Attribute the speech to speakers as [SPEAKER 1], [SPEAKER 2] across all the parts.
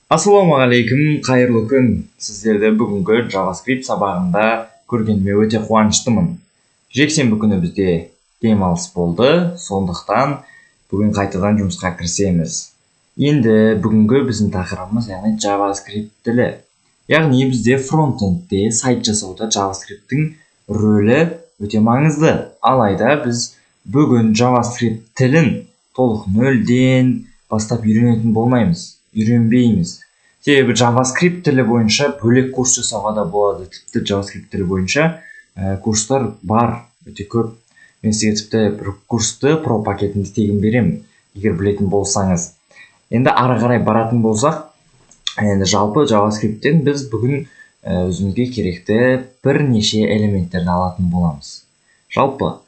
[SPEAKER 1] Ассалаумағалейкум, қайырлы күн. Сіздерді бүгінгі JavaScript сабағында көргеніме өте қуаныштымын. Жексенбі күні бізде демалыс болды, сондықтан бүгін қайтадан жұмысқа кірісеміз. Енді бүгінгі біздің тақырыбымыз, яғни JavaScript тілі. Яғни бізде фронтендте сайт жасауда JavaScript'тің рөлі өте маңызды. Алайда біз бүгін JavaScript тілін толық нөлден бастап үйренетін болмаймыз, үйренбейміз. Себебі JavaScript тілі бойынша бөлек курс жасауға да болады. Тіпті JavaScript тілі бойынша курстар бар, өте көп. Мен сізге тіпті бір курсты про пакетінде тегін беремін, егер білетін болсаңыз. Енді ары қарай баратын болсақ, енді жалпы JavaScript'тен біз бүгін өзімізге керекті бірнеше элементтерді алатын боламыз. Жалпы,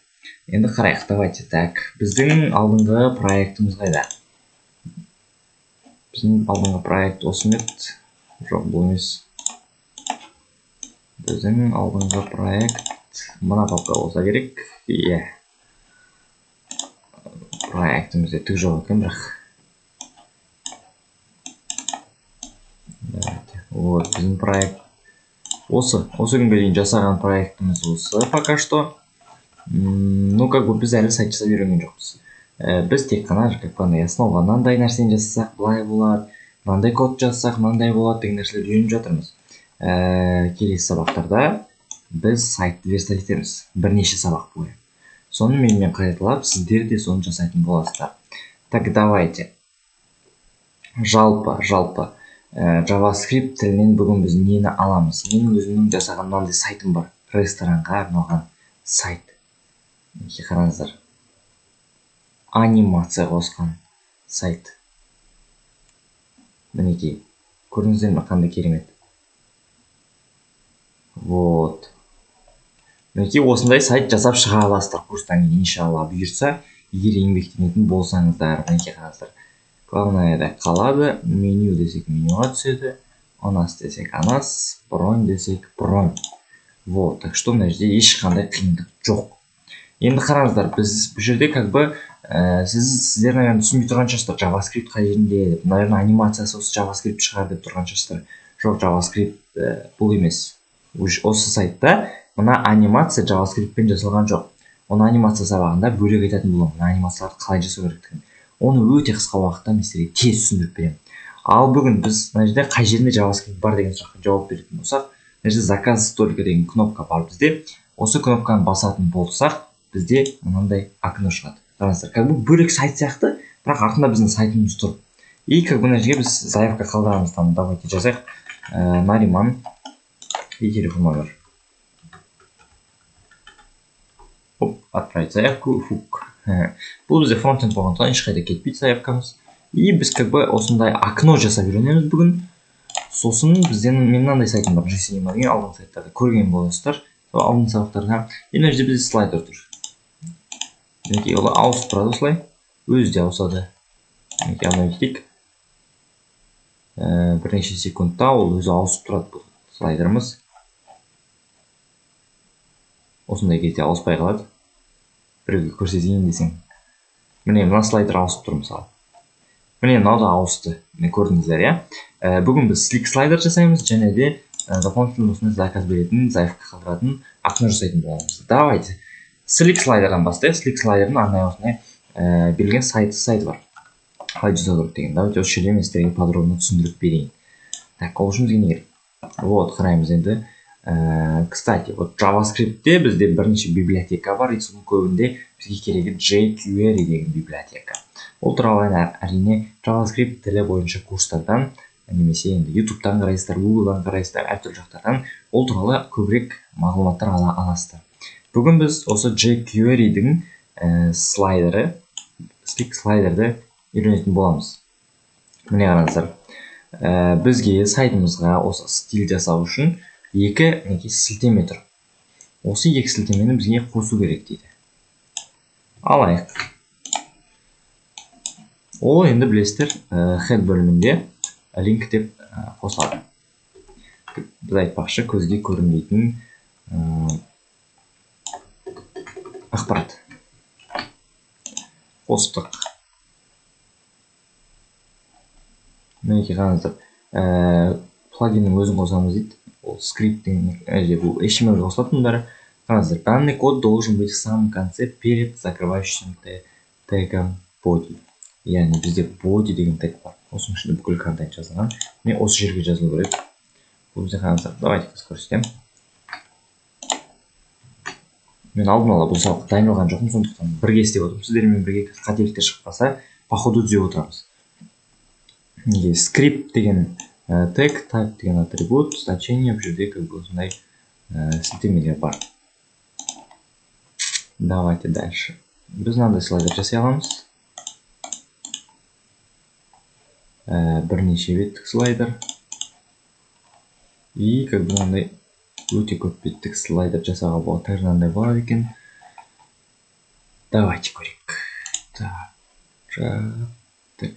[SPEAKER 1] енді қарайық, давайте так. Біздің алдыңғы проектіміз қайда? Біздің алдыңғы проект осы ма еді? Жоқ, бұл емес. Біздің алдыңғы проект мына папка болса керек. Иә. Проектімізде түк жоқ екен, бірақ. Давайте. Вот, біздің проект осы. Осы күнге дейін жасаған проектіміз осы пока что. Ну, как бы біз әлі сайт жасап үйренген жоқпыз. Біз тек қана как бы андай основа, мынандай нәрсені жасасақ былай болады, мынандай код жазсақ мынандай болады деген нәрселерді үйреніп жатырмыз. Келесі сабақтарда біз сайтты верстать етеміз бірнеше сабақ бойы. Соны менімен қайталап, сіздер де соны жасайтын боласыздар. Так, давайте. Жалпы JavaScript тілінен бүгін біз нені аламыз? Менің өзімнің жасаған мынандай сайтым бар. Ресторанға арналған сайт. Мінекей, қараңыздар. Анимация қосқан сайт. Мінекей, көрдіңіздер ме, қандай керемет. Вот. Мінекей, осындай сайт жасап шыға аласыздар курстан кейін, иншалла, бұйырса, егер еңбектенетін болсаңыздар. Мінекей, қараңыздар. Главное да қалады, меню десек менюға түседі, о нас десек о нас, бронь десек бронь. Вот, так что мына жерде ешқандай қиындық жоқ. Енді қараңыздар, біз бұл жерде как бы сіздер, наверное, түсінбей тұрған шығарсыздар, JavaScript қай жерінде деп, наверное, анимациясы осы JavaScript шығар деп тұрған шығарсыздар. Жоқ, JavaScript бұл емес. Осы сайтта мына анимация JavaScriptпен жасалған жоқ. Оны анимация сабағында бөлек айтатын боламын, мына анимацияларды қалай жасау керектігін. Оны өте қысқа уақытта мен сіздерге тез түсіндіріп беремін. Ал бүгін біз мына жерде қай жерінде JavaScript бар деген сұраққа жауап беретін болсақ, мына жерде заказ столика деген кнопка бар бізде. Осы кнопканы басатын болсақ, бізде мынандай окно шығады. Қараңыздар, как бы бөлек сайт сияқты, бірақ артында біздің сайтымыз тұр. И как бы мына жерге біз заявка қалдырамыз, там давайте жазайық, Нариман и телефон номер. Оп, отправить заявку, фук. Бұл бізде фронтенд болғандықтан ешқайда кетпейді заявкамыз. И біз как бы осындай окно жасап үйренеміз бүгін. Сосын бізден менің мынандай сайтым бар, G-Cinema деген, алдыңғы сайттарда көрген боласыздар. Сол алдыңғы сабақтарда. И мына жерде бізде слайдер тұр. Мінекей, ол ауысып тұрады осылай. Өзі де ауысады. Мінекей, ана етейік. Бірнеше секундта ол өзі ауысып тұрады бұл слайдеріміз. Осындай кезде ауыспай қалады. Біреуге көрсетейін десең. Міне, мына слайдер ауысып тұр мысалы. Міне, мынау да ауысты. Міне, көрдіңіздер, иә? Бүгін біз slick слайдер жасаймыз және де дополнительно осындай заказ беретін, заявка қалдыратын окно жасайтын боламыз. Давайте. Slick слайдердан бастайық. Slick слайдердің арнайы осындай берілген сайты бар. Қалай жасау керек деген. Давайте осы жерде мен сіздерге подробно түсіндіріп берейін. Так, ол үшін бізге не керек? Вот, қараймыз енді. Кстати, вот JavaScriptте бізде бірнеше библиотека бар, и соның көбінде бізге керегі jQuery деген библиотека. Ол туралы әрине JavaScript тілі бойынша курстардан немесе енді YouTube'тан қарайсыздар, Google'дан қарайсыздар, әртүрлі жақтардан ол туралы көбірек мағлұматтар ала аласыздар. Бүгін біз осы jQuery'дің слайдері, slick слайдерді үйренетін боламыз. Міне, қараңыздар. Бізге сайтымызға осы стиль жасау үшін екі мінекей сілтеме тұр. Осы екі сілтемені бізге қосу керек дейді. Алайық. Ол енді білесіздер, head бөлімінде link деп қосылады. Біз айтпақшы, көзге көрінбейтін ақпарат. Қостық. Мінекей, қараңыздар. Плагиннің өзін қосамыз дейді. Ол скрипт деген, бұл HTML-ге қосылатын бәрі. Қараңыздар, данный код должен быть в самом конце перед закрывающим тегом body. Яғни бізде body деген тег бар. Осының ішінде бүкіл контент жазылған. Міне осы жерге жазылу керек. Бұл бізде қараңыздар, давайте қазір көрсетемін. Мен алдын ала бұл сабаққа дайындалған жоқпын, сондықтан бірге істеп отырмын. Сіздермен бірге қателіктер шығып қалса, по ходу түзеп отырамыз. Неге скрипт деген тег, type деген атрибут, значение, бұл жерде как бы осындай сілтемелер бар. Давайте дальше. Біз мынандай слайдер жасай аламыз. Бірнеше беттік слайдер. И как бы мынандай өте көп беттік слайдер жасауға болады. Также мынандай болады екен. Давайте көрейік. Так,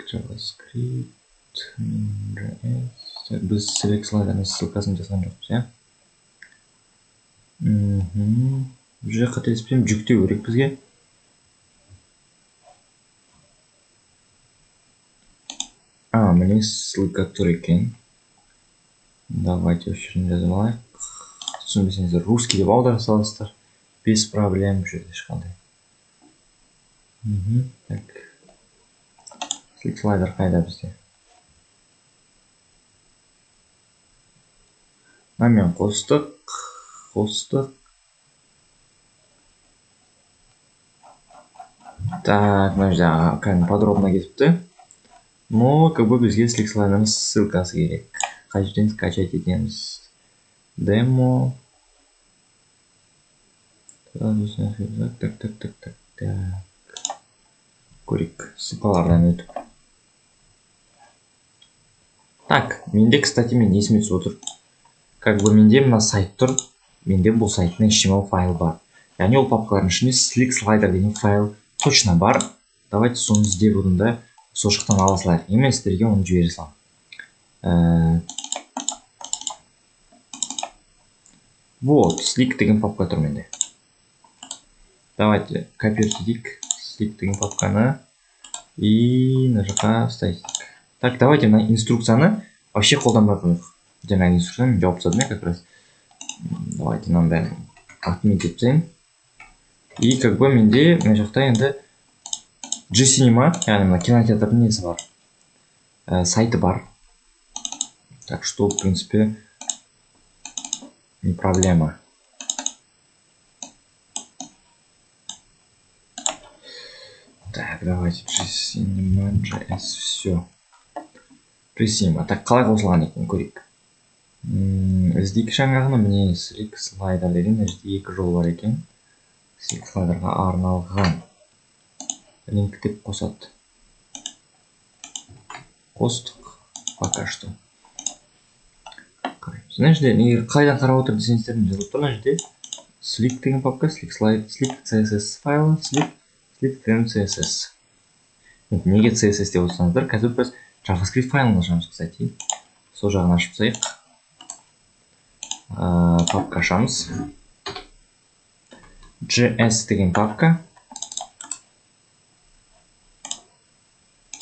[SPEAKER 1] JavaScript, JS. Біз select слайдердің ссылкасын жазған жоқпыз, иә? Бұл жерде қателеспесем жүктеу керек бізге. Міне ссылка тұр екен. Давайте осы жерден жазып алайық. Түсінбесеңіздер, русский деп аудара саласыздар. Без проблем, бұл жерде ешқандай. Так. Select слайдер қайда бізде? Мынамен қостық, қостық. Так, мына жерде кәдімгі подробно кетіпті. Но как бы бізге Slick слайдердің ссылкасы керек. Қай жерден скачать етеміз? Демо. Так, так, так, так, так. Көрейік, ссылкалардан өтіп. Так, менде, кстати, мен есіме түсіп отыр. Как бы менде мына сайт тұр. Менде бұл сайттың HTML файл бар. Яғни ол папкалардың ішінде Slick Slider деген файл точно бар. Давайте соны іздеп одан да сол жақтан ала салайық. Мен сіздерге оны жібере саламын. Вот, Slick деген папка тұр менде. Давайте копировать етейік Slick деген папканы и мына жаққа вставить. Так, давайте мына инструкцияны вообще қолданбай қояйық. Жаңағы инструкцияны мен жауып тастадым, как раз. Давайте мынаның бәрін отменить етіп тастайын. И как бы менде мына жақта енді G-Cinema, яғни мына кинотеатрдың несі бар, сайты бар. Так что, в принципе, не проблема. Так, давайте G-Cinema, JS, все. G-Cinema. Так, қалай қосылған екен көрейік. Іздейік жаңағыны, міне Slick Slider деген мына жерде екі жол бар екен. Slick Sliderға арналған линк деп қосады. Қостық пока что. Қараймыз. Мына жерде егер қайдан қарап отыр десеңіздер, мына жазылып тұр мына жерде Slick деген папка, Slick Slide, Slick CSS файлы, Slick, Slick CSS. Неге CSS деп отырсаңыздар, қазір біз JavaScript файлын ашамыз, кстати. Сол жағын ашып тастайық. Папка ашамыз. JS деген папка.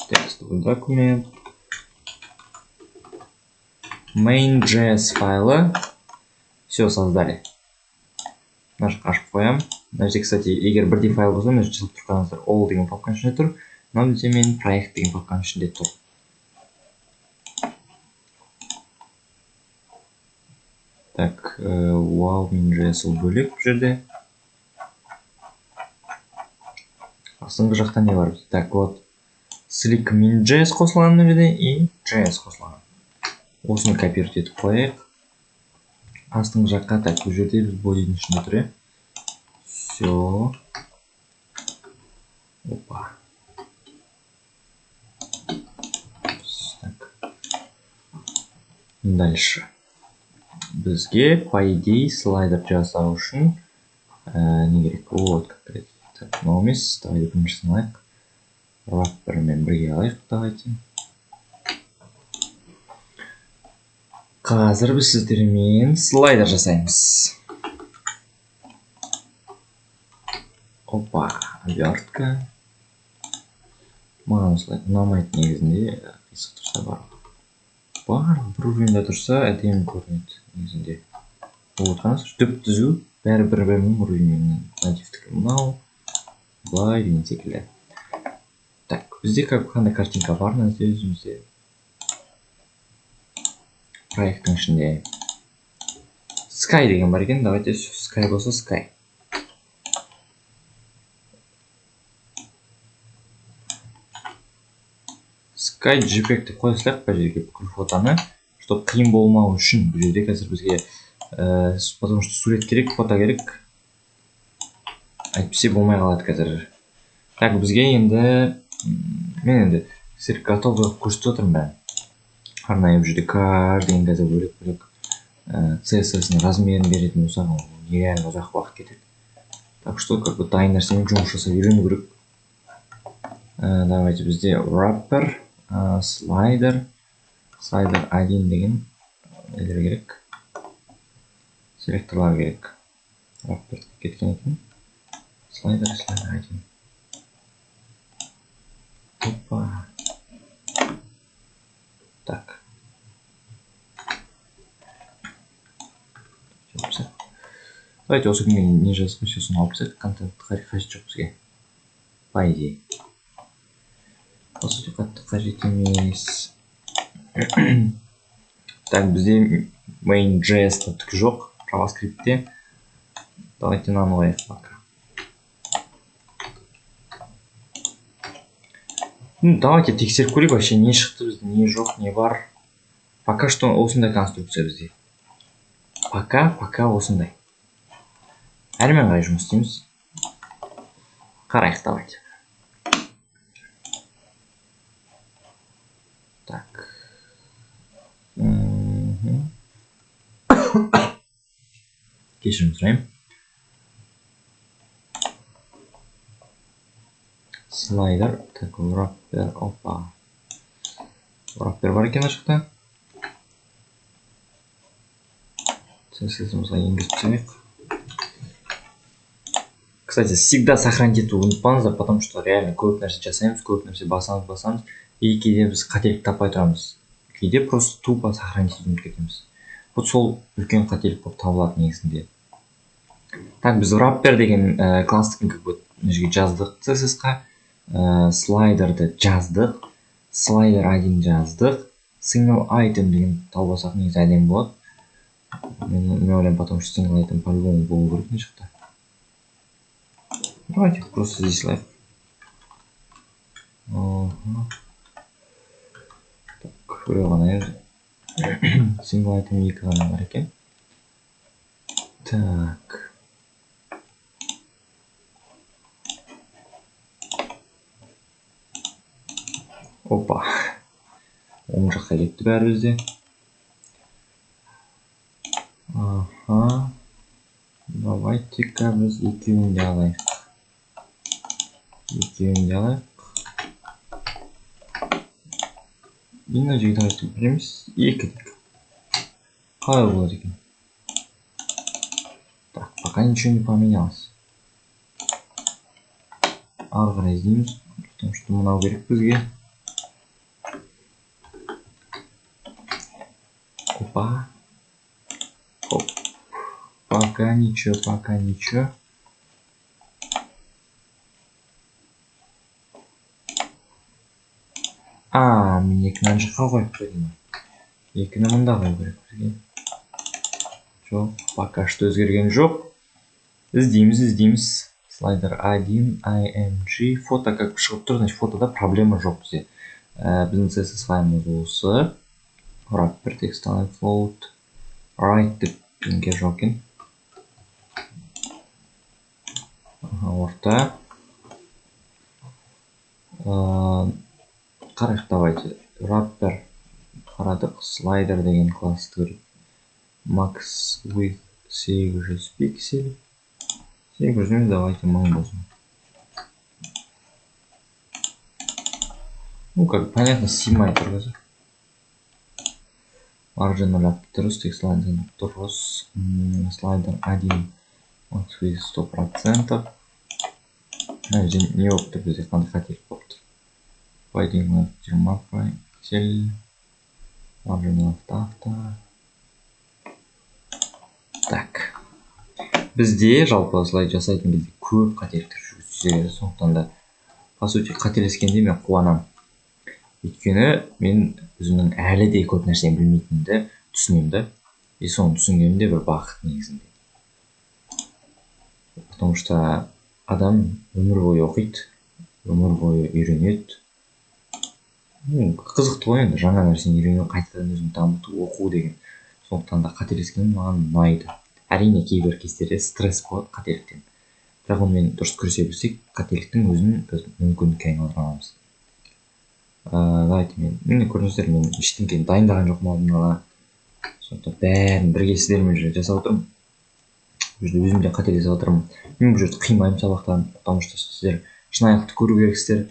[SPEAKER 1] Текстовый документ. Main.js файлы. Все, создали. Мына жаққа ашып қоямын. Мына жерде, кстати, егер бірдей файл болса, мына жерде жазылып тұр, қараңыздар, all деген папканың ішінде тұр. Мынау бізде менің проект деген папканың ішінде тұр. Так, wow, main.js ол бөлек бұл жерде. Астыңғы жақта не бар? Так, вот. Slick min.js қосылған мына жерде и JS қосылған. Осыны копировать етіп қояйық. Астыңғы жаққа, так, бұл жерде біз body'дің ішінде тұр, иә? Все. Опа. Так. Дальше. Бізге, по идее, слайдер жасау үшін не керек? Вот, как так, мынау емес, давайте біріншісін алайық. Wrapper-мен бірге алайық, давайте. Қазір біз сіздермен слайдер жасаймыз. Опа, обертка. Маған осылай ұнамайды негізінде, қисық тұрса бар. Барлығы бір уровеньде тұрса, әдемі көрінеді негізінде. Вот, қараңызшы, түп түзу, бәрі бір-бірінің уровеньмен. Нативтікі мынау, былай деген секілді. Так, бізде как қандай картинка бар мына жерде өзімізде? Проекттің ішінде Sky деген бар екен. Давайте Sky болса Sky. Sky JPEG деп қоя салайық бұл жерге бүкіл фотоны, чтобы қиын болмау үшін. Бұл жерде қазір бізге, потому что сурет керек, фото керек, әйтпесе болмай қалады қазір. Так, бізге енді, мен енді сіздерге готовый қылып көрсетіп отырмын бәрін. Арнайы бұл жерде каждый қазір бөлек-бөлек CSS-ның размерін беретін болсақ, ол нереально ұзақ уақыт кетеді. Так что как бы дайын нәрсемен жұмыс жасап үйрену керек. Давайте бізде wrapper, слайдер, слайдер 1 деген нелер керек, селекторлар керек. Wrapper кеткен екен. Слайдер, слайдер 1. Опа. Так. Давайте осы күнге не жазып қойса, соны алып тастайық. Контент қажет жоқ бізге. По идее. По сути, қатты қажет емес. Так, бізде main.js-та түк жоқ JavaScript-те. Давайте мынаны қояйық пока. Ну, давайте тексеріп көрейік вообще не шықты бізде, не жоқ, не бар. Пока что осындай конструкция бізде. Пока осындай. Әрмен қарай жұмыс істейміз. Қарайық, давайте. Так. Кешірім сұраймын. Слайдер, так, wrapper, опа. Wrapper бар екен жақта. CSS-імізге енгізіп тастайық. Кстати, всегда сохранить етуді ұмытпаңыздар, потому что реально көп нәрсе жасаймыз, көп нәрсе басамыз, и кейде біз қателік таппай тұрамыз. Кейде просто тупо сохранить етуді ұмытып кетеміз. Вот сол үлкен қателік болып табылады негізінде. Так, біз wrapper деген класстың как бы мына жерге жаздық CSS-қа, слайдерді жаздық, слайдер 1 жаздық, single item деген тауып алсақ негізі әдемі болады. Мен ойлаймын, потому что single item по-любому болу керек мына жақта. Давайте просто здесь лайк. Ага. Так, біреу ғана single item екі ғана бар екен. Так. Опа. Оң жаққа кетті бәрі бізде. Ага. Давайте-ка біз екеуін де алайық. Екеуін де алайық. Мына жерге давайте береміз. Екі дейік. Қалай болады екен? Так, пока ничего не поменялось. Ары қарай іздейміз, потому что мынау керек бізге. Опа. Оп. Пока ничего, пока ничего. А, мен екіні ана жаққа қойып қойдым. Екіні мында қою керек бізге. Жоқ, пока что өзгерген жоқ. Іздейміз, іздейміз. Слайдер 1, img, фото как шығып тұр, значит фотода проблема жоқ бізде. Біздің CSS файлымыз осы. Wrapper, text align, float, right деп дегенге жоқ екен. Орта. Қарайық, давайте. Wrapper қарадық, слайдер деген классты көрейік. Max width 800 пиксель. 800 емес, давайте 1000 болсын. Ну, как понятно, сыймай тұр қазір. Margin 0 дұрыс, text align дұрыс. Слайдер 1, max width 100%. Мына жерде не болып тұр бізде, қандай қателік болып тұр? Padding left 20 пиксель. Margin left auto. Так. Бізде жалпы осылай жасайтын кезде көп қателіктер жүргізеді. Сондықтан да, по сути, қателескенде мен қуанамын. Өйткені мен өзімнің әлі де көп нәрсені білмейтінімді түсінемін да. И соны түсінгенім де бір бақыт негізінде. Потому что адам өмір бойы оқиды, өмір бойы үйренеді. Қызықты ғой енді, жаңа нәрсені үйрену, қайтадан өзіңді дамыту, оқу деген. Сондықтан да қателескен маған ұнайды. Әрине, кейбір кездерде стресс болады қателіктен. Бірақ онымен дұрыс күресе білсек, қателіктің өзін біз мүмкіндікке айналдыра аламыз. Давайте мен, міне көрдіңіздер, мен ештеңені дайындаған жоқпын алдын ала. Сондықтан бәрін бірге сіздермен жасап отырмын. Бұл жерде өзім де қателесіп жатырмын. Мен бұл жерде қимаймын сабақтан, потому что сіздер шынайылықты көру керексіздер.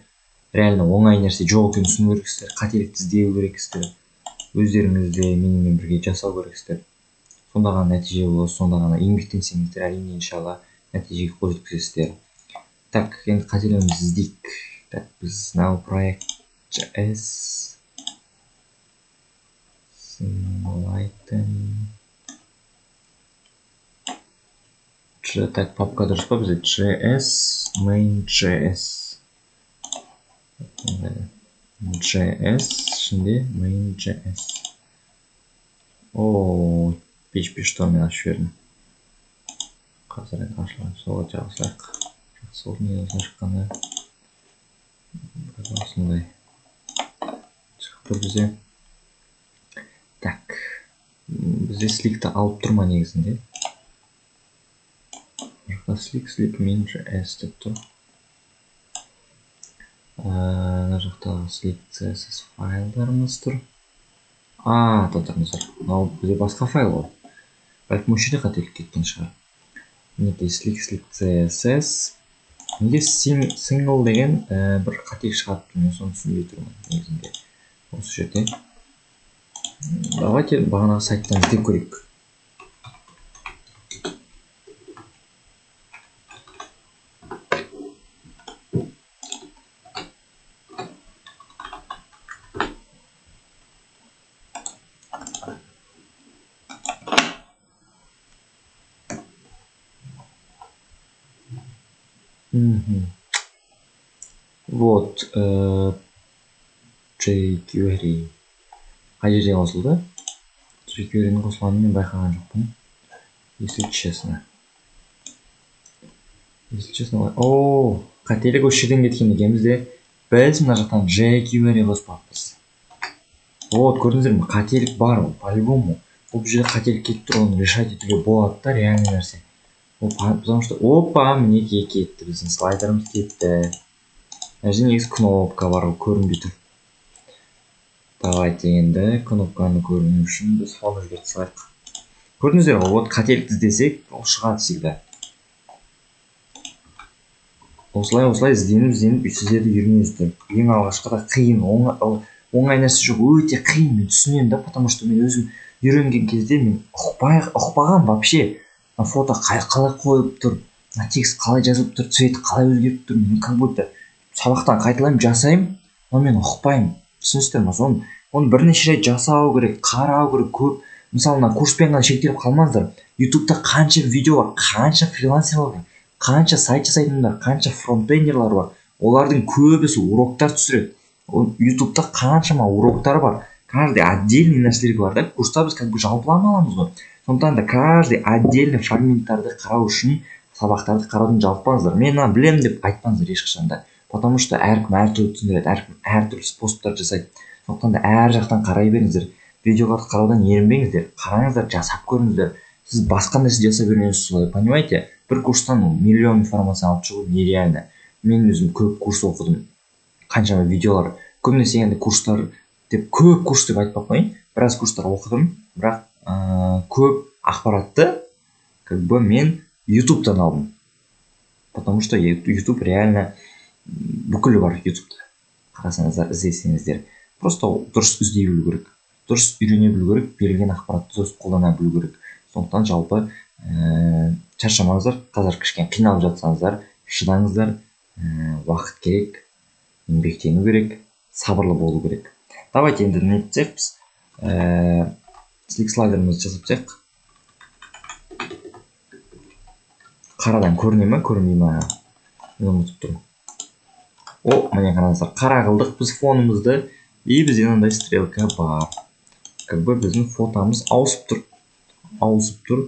[SPEAKER 1] Реально оңай нәрсе жоқ екенін түсіну керексіздер, қателікті іздеу керексіздер. Өздеріңіз де менімен бірге жасау керексіздер. Сонда ғана нәтиже болады, сонда ғана еңбектенсеңіздер, әрине, иншалла нәтижеге қол жеткізесіздер. Так, енді қателігімізді іздейік. Так, біз мынау проект JS single item. Так, папка дұрыс па бізде? JS main JS. JS ішінде main JS. О, PHP Storm-мен ашып жібердім. Қазір енді ашылған солға жағсақ. Жақсы болды, не осылай шыққаны. Осындай шығып тұр бізде. Так, бізде сликті алып тұр ма негізінде? Бұл жақта slick main JS деп тұр. Мына жақтағы slick CSS файлдарымыз тұр. Тоқтаңыздар, мынау бізде басқа файл ғой. Бәлкім осы жерде қателік кеткен шығар. Мінекей slick CSS. Неге single деген бір қателік шығарып тұр, мен соны түсінбей тұрмын негізінде. Осы жерде. Давайте бағанағы сайттан іздеп көрейік. Вот, jQuery. Қай жерде қосылды? jQuery'нің қосылғанын мен байқаған жоқпын. Если честно. Если честно, о, қателік осы жерден кеткен екен бізде. Біз мына жақтан jQuery қоспаппыз. Вот, көрдіңіздер ме? Қателік бар ол, по-любому. Бұл жерде қателік кетіп тұр, оны решать етуге болады да, реальный нәрсе. Потому что, опа, мінекей кетті, біздің слайдеріміз кетті. Мына жерде негізі кнопка бар, ол көрінбей тұр. Давайте енді кнопканы көріну үшін біз фон өзгерте салайық. Көрдіңіздер ғой, вот қателікті іздесек, ол шығады всегда. Осылай, осылай ізденіп, ізденіп сіздер де үйренесіздер. Ең алғашқыда қиын, оңай нәрсе жоқ, өте қиын, мен түсінемін да, потому что мен өзім үйренген кезде мен ұқпаған вообще. Мына фото қалай қойылып тұр, мына текст қалай жазылып тұр, цветі қалай өзгеріп тұр, мен как будто сабақтан қайталаймын, жасаймын, но мен ұқпаймын. Түсінесіздер ме? Оны бірнеше рет жасау керек, қарау керек, көп. Мысалы, мына курспен ғана шектеліп қалмаңыздар. Ютубта қанша видео бар, қанша фрилансерлар бар, қанша сайт жасайтындар, қанша фронтендерлар бар. Олардың көбісі уроктар түсіреді. Ютубта қаншама уроктар бар. Каждый отдельный нәрселер бар да. Курста біз как бы жалпылама аламыз ғой. Сондықтан да каждый отдельный фрагменттарды қарау үшін сабақтарды қараудан жалықпаңыздар. Мен мынаны білемін деп айтпаңыздар ешқашан да. Потому что әркім әртүрлі түсіндіреді, әркім әртүрлі способтар жасайды. Сондықтан да әр жақтан қарай беріңіздер. Видеоларды қараудан ерінбеңіздер. Қараңыздар, жасап көріңіздер. Сіз басқа нәрсе жасап үйренесіз солай, понимаете? Бір курстан миллион информация алып шығу нереально. Мен өзім көп курс оқыдым. Қаншама видеолар, көбінесе енді курстар деп, көп курс деп айтпай ақ қояйын, біраз курстар оқыдым, бірақ көп ақпаратты как бы мен Ютубтан алдым. Потому что Ютуб реально бүкілі бар Ютубта. Қарасаңыздар, іздесеңіздер. Просто дұрыс іздей білу керек. Дұрыс үйрене білу керек, берілген ақпаратты дұрыс қолдана білу керек. Сондықтан жалпы шаршамаңыздар, қазір кішкене қиналып жатсаңыздар, шыдаңыздар, уақыт керек, еңбектену керек, сабырлы болу керек. Давайте енді не етсек біз, Slick слайдерімізді жасап тастайық. Қарадан көріне ме, көрінбей ме? Мен ұмытып тұрмын. О, міне қараңыздар, қара қылдық біз фонымызды, и бізде мынандай стрелка бар. Как бы біздің фотомыз ауысып тұр. Ауысып тұр.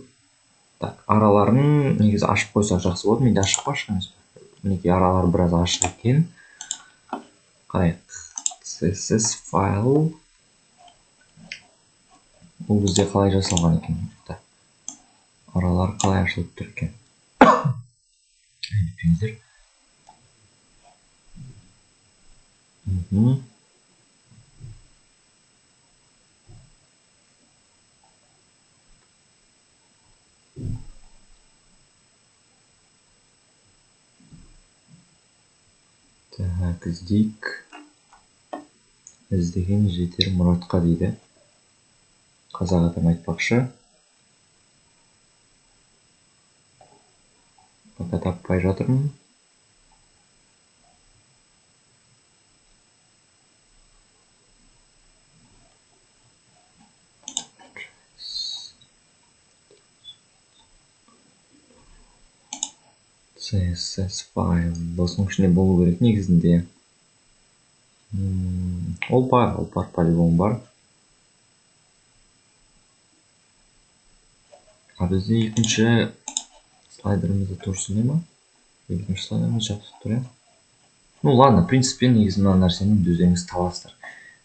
[SPEAKER 1] Так, араларын негізі ашып қойсақ жақсы болады. Менде ашық па, ашық емес пе? Мінекей аралары біраз ашық екен. Қарайық. CSS файл. Бұл бізде қалай жасалған екен? Аралар қалай ашылып тұр екен? Айтпеңіздер. Так, іздейік. Іздеген жетер мұратқа дейді. Қазақ адам айтпақшы. Пока таппай жатырмын. CSS файл осының ішінде болу керек негізінде. Ол бар, ол бар, по-любому бар. А бізде екінші слайдеріміз де тұр сондай ма? Екінші слайдеріміз жабысып тұр, иә? Ну ладно, в принципе, негізі мына нәрсені өздеріңіз табасыздар.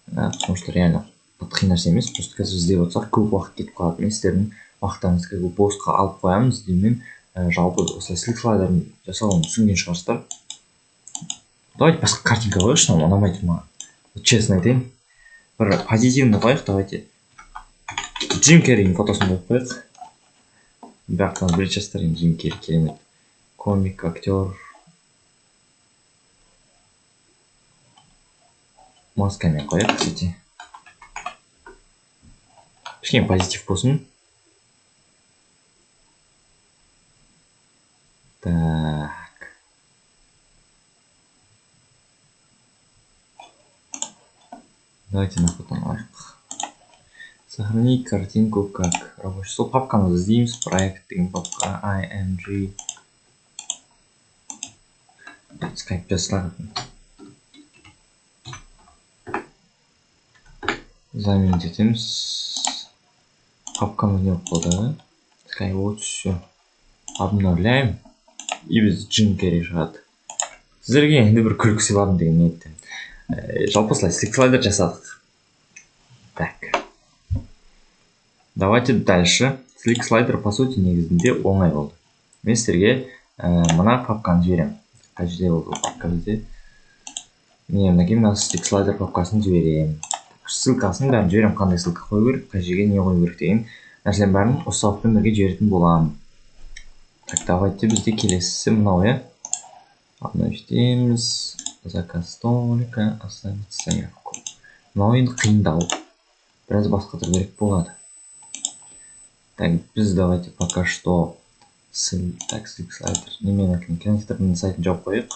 [SPEAKER 1] Потому что реально қиын нәрсе емес, просто қазір іздеп отырсақ көп уақыт кетіп қалады. Мен сіздердің уақыттарыңызды как бы босқа алып қоямын, іздеумен. Жалпы осылай Slick слайдерін жасауын түсінген шығарсыздар. Давайте басқа картинка қояйықшы, мынау ұнамай тұр маған. Честно айтайын. Бір позитивный қояйық, давайте. Джим Керридің фотосын қойып қояйық. Бірақ та білетін шығарсыздар енді Джим Керри керемет. Комик, актер. Маскамен қояйық, кстати. Кішкене позитив болсын. Так. Давайте на фото алайық. Сохранить картинку как рабочий стол. Папкамызды іздейміз. Проект деген папка IMG. Скайп жасалады. Заменить етеміз. Папкамыз не болып қалды? Скайп, вот все. Обновляем. И біз Джим Керри шығады. Сіздерге енді бір күлкі сыйладым деген ниеттен. Жалпы осылай Slick слайдер жасадық. Так. Давайте дальше. Slick слайдер по сути негізінде оңай болды. Мен сіздерге мына папканы жіберемін. Қай жерде болды ол папка бізде? Міне, мінекей мына Slick слайдер папкасын жіберемін. Ссылкасын бәрін жіберемін, қандай ссылка қою керек, қай жерге не қою керек деген нәрсенің бәрін осы сабақпен бірге жіберетін боламын. Так, давайте бізде келесісі мынау, иә? Обновить етеміз. Заказ столика, оставить заявку. Мынау енді қиындау. Біраз басқа керек болады. Так, біз давайте пока что так, Slick слайдер немен екен? Кинотеатрдың сайтын жауып қояйық.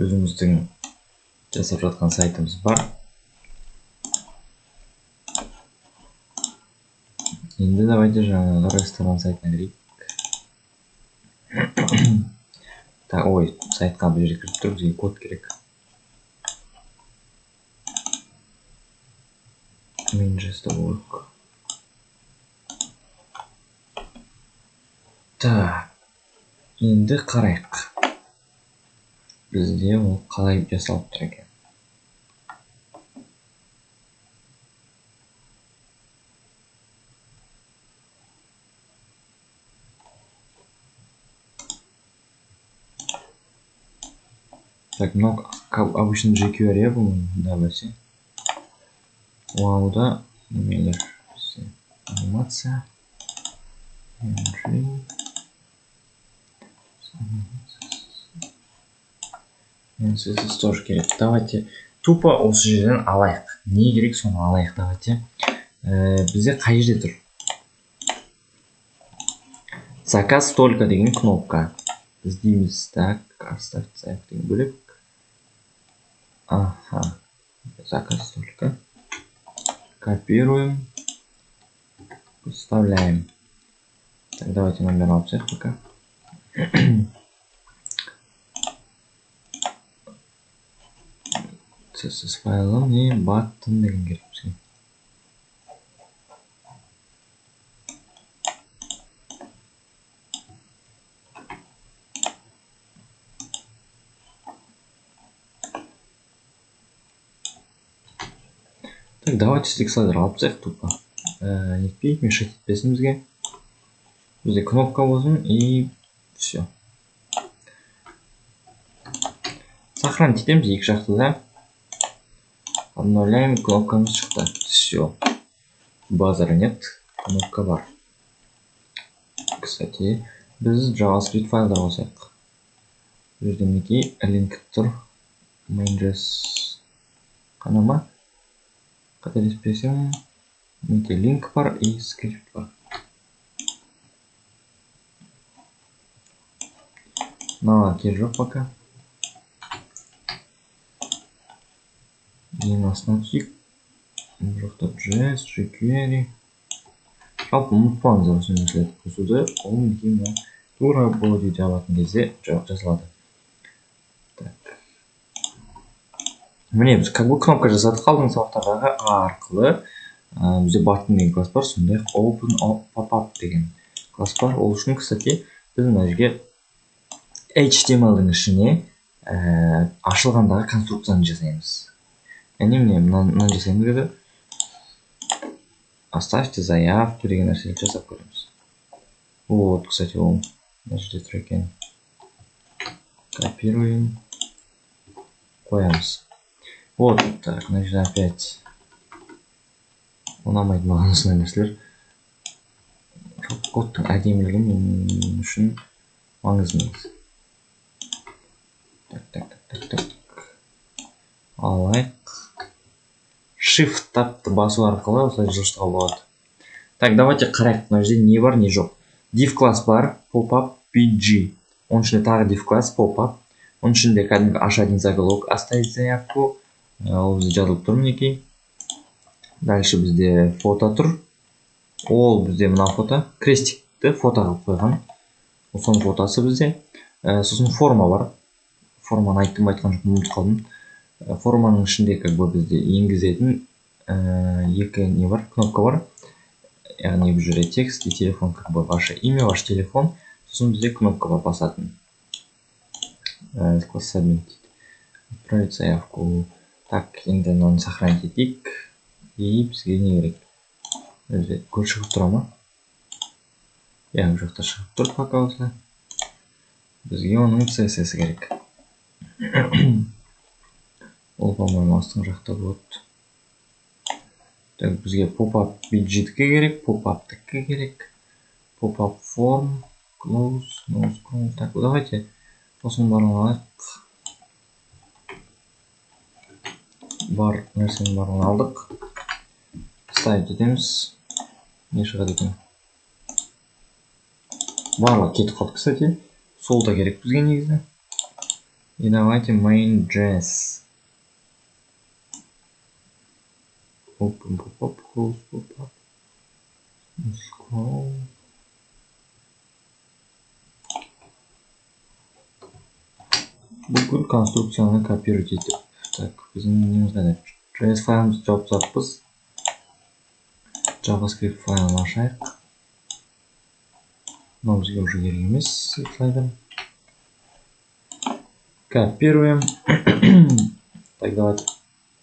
[SPEAKER 1] Өзіміздің жасап жатқан сайтымыз бар. Енді давайте жаңағы ресторан сайтына кірейік. Так, ой, сайтқа бұл жерге кіріп тұр, бізге код керек. Work. Так, енді қарайық. Бізде ол қалай жасалып тұр екен. Так, много обычно jQuery, по-моему, да, бәсе. Вау, да, немелер. Анимация. CSS тоже керек. Давайте тупо осы жерден алайық. Не керек, соны алайық, давайте. Бізде қай жерде тұр? Заказ только деген кнопка. Іздейміз. Так, оставить заявку деген бөлек. Аха. Заказ только. Копируем. Вставляем. Так, давайте номер алып тастайық пока. CSS файлы не button деген керек бізге. Так, давайте slick slider алып тастайық тупо. Нетпей, мешать етпесін бізге. Бізде кнопка болсын и все. Сохранить етеміз екі жақты да. Обновляем, кнопкамыз шықты. Все. Базара нет, кнопка бар. Кстати, біз JavaScript файлдар қосайық. Бұл жерде мінекей link тұр. Main.js қана ма? Қателеспесем, мінекей link бар и скрипт бар. Мыналар керек жоқ пока. Ең астына түсейік. Бұл жақта JS, jQuery. Жалпы ұмытпаңыздар осы нәрселерді қосуды. Ол мінекей мына тура body жабатын кезде жасалады. Так. Міне біз как бы кнопка жасадық алдыңғы сабақтардағы А арқылы. Бізде button деген класс бар, сондай-ақ open pop-up деген класс бар. Ол үшін, кстати, біз мына жерге HTML-дің ішіне ашылғандағы конструкцияны жасаймыз. Яғни міне мынаны жасаймыз деді. Оставьте заявку деген нәрселерді жасап көреміз. Вот, кстати, ол мына жерде тұр екен. Копируем. Қоямыз. Вот, так, мына жерде опять ұнамайды маған осындай нәрселер. Кодтың әдемілігі мен үшін маңызды емес. Так, так, так, так, так. Алайық. Shift тапты басу арқылы осылай жылжытуға болады. Так, давайте қарайық, мына жерде не бар, не жоқ. Div класс бар, pop-up bg. Оның ішінде тағы div класс pop-up. Оның ішінде кәдімгі h1 заголовок, оставить заявку. Ол бізде жазылып тұр мінекей. Дальше бізде фото тұр. Ол бізде мына фото, крестикті фото қылып қойған. Ол соның фотосы бізде. Сосын форма бар. Форманы айттым ба, айтқан жоқпын, ұмытып қалдым. Форманың ішінде как бы бізде енгізетін екі не бар, кнопка бар. Яғни бұл жерде текст и телефон, как бы ваше имя, ваш телефон. Сосын бізде кнопка бар басатын. Класс submit дейді. Отправить заявку. Так, енді мынаны сохранить етейік. И бізге не керек? Өзі код шығып тұра ма? Иә, бұл жақта шығып тұр пока осылай. Бізге оның CSS керек. Ол, по-моему, астыңғы жақта болады. Так, бізге pop-up widget'ке керек, pop-up'тікі керек. Pop-up form, close, no scroll. Так, давайте осының барлығын алайық. Бар нәрсенің барлығын алдық. Ставить етеміз. Не шығады екен? Барлығы кетіп қалды, кстати. Сол да керек бізге негізі. И давайте main.js. Open pop-up, close pop-up. Scroll. Бүкіл конструкцияны копировать етіп. Так, біздің неміз қайда? JS файлымызды жауып тастаппыз. JavaScript файлын ашайық. Мынау бізге уже керек емес, слайдер. Копируем. Так, давайте.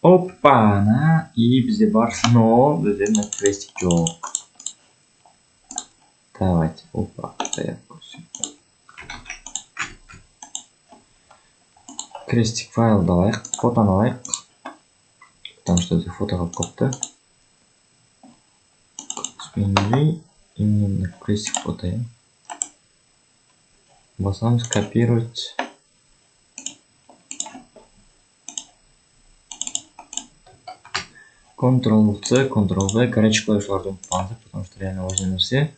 [SPEAKER 1] Опа-на! И бізде бар, но бізде мына крестик жоқ. Давайте, опа, заявку. Крестик файлды алайық, фотоны алайық. Потому что бізде фото қалып қалыпты. Именно крестик фото. Басамыз, копировать. Ctrl-C, Ctrl-V, горячий клавишаларды ұмытпаңыздар, потому что реально важный нәрсе.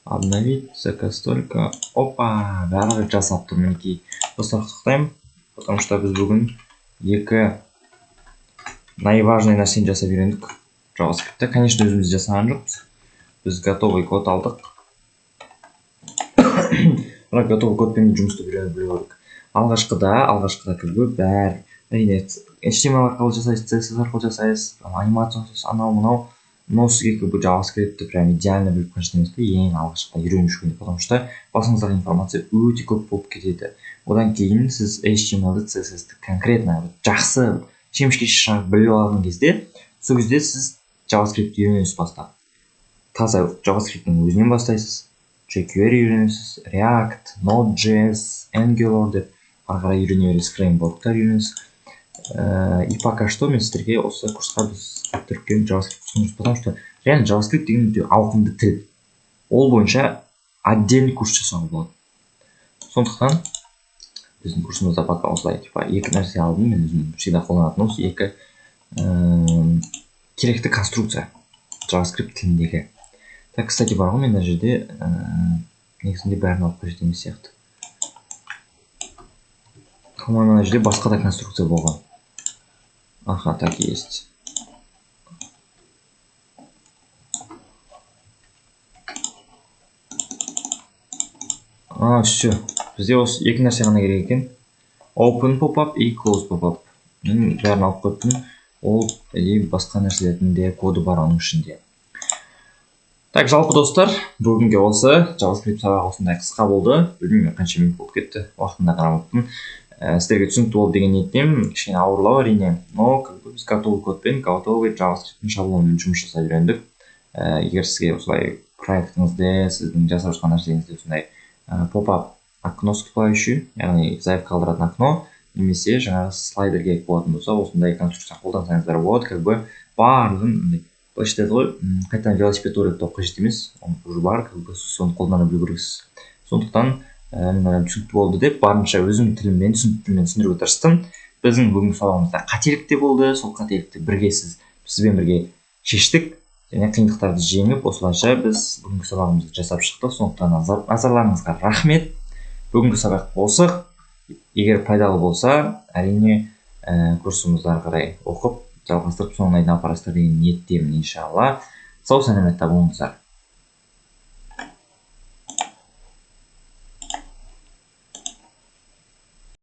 [SPEAKER 1] Обновить, заказ только. Опа, барлығы жасап тұр мінекей. Достар, құттықтаймын, потому что біз бүгін екі наиважный нәрсені жасап үйрендік. JavaScript'те. Конечно, өзіміз жасаған жоқпыз. Біз готовый код алдық. Бірақ готовый кодпен жұмысты үйрене білу керек. Алғашқыда как бы бәрі, әрине, HTML арқылы жасайсыз, CSS арқылы жасайсыз, анимация жасайсыз, анау мынау. Но сізге как бы JavaScript'ті прям идеально біліп қажет емес те, ең алғашқыда үйреніп жүргенде, потому что басыңыздағы информация өте көп болып кетеді. Одан кейін сіз HTML-ді, CSS-ті конкретно жақсы шемішке шығарып біліп алған кезде, сол кезде сіз JavaScript'ті үйренесіз бастап. Таза JavaScript'тің өзінен бастайсыз, jQuery үйренесіз, React, Node.js, Angular деп ары қарай үйрене бересіз, фреймворктар үйренесіз. И пока что мен сіздерге осы курсқа біз түріккен JavaScript ұсынамыз, потому что реально JavaScript деген өте ауқымды тіл. Ол бойынша отдельный курс жасауға болады. Сондықтан біздің курсымызда пока осылай, типа, екі нәрсе алдым мен өзім всегда қолданатын осы екі керекті конструкция JavaScript тіліндегі. Так, кстати, бар ғой, мен мына жерде негізінде бәрін алып қажет емес сияқты. По-моему, мына жерде басқа да конструкция болған. Аха, так и есть. А, все. Бізде осы екі нәрсе ғана керек екен. Open pop-up и close pop-up. Мен бәрін алып қойыппын. Ол и басқа нәрселердің де коды бар оның ішінде. Так, жалпы, достар, бүгінге осы JavaScript сабағы осындай қысқа болды. Білмеймін, қанша минут болып кетті, уақытына қарамаппын. Сіздерге түсінікті болды деген ниеттемін. Кішкене ауырлау, әрине, но как бы біз готовый кодпен, готовый JavaScript'тің шаблонымен жұмыс жасап үйрендік. Егер сізге осылай проектіңізде, сіздің жасап жатқан нәрсеңізде осындай pop-up окно всплывающий, яғни заявка қалдыратын окно, немесе жаңағы слайдер керек болатын болса, осындай конструкция қолдансаңыздар болады. Как бы барлығын былайша айтады ғой, қайтадан велосипед ойлап табу қажет емес, уже бар, как бы соны қолдана білу керексіз. Сондықтан мен ойлаймын, түсінікті болды деп, барынша өзімнің тіліммен, түсінікті тілмен түсіндіруге тырыстым. Біздің бүгінгі сабағымызда қателік те болды, сол қателікті бірге сізбен бірге шештік және қиындықтарды жеңіп, осылайша біз бүгінгі сабағымызды жасап шықтық. Сондықтан назарларыңызға рахмет. Бүгінгі сабақ осы. Егер пайдалы болса, әрине, курсымызды ары қарай оқып, жалғастырып, соңына дейін апарасыздар деген ниеттемін, иншалла. Сау саламатта болыңыздар.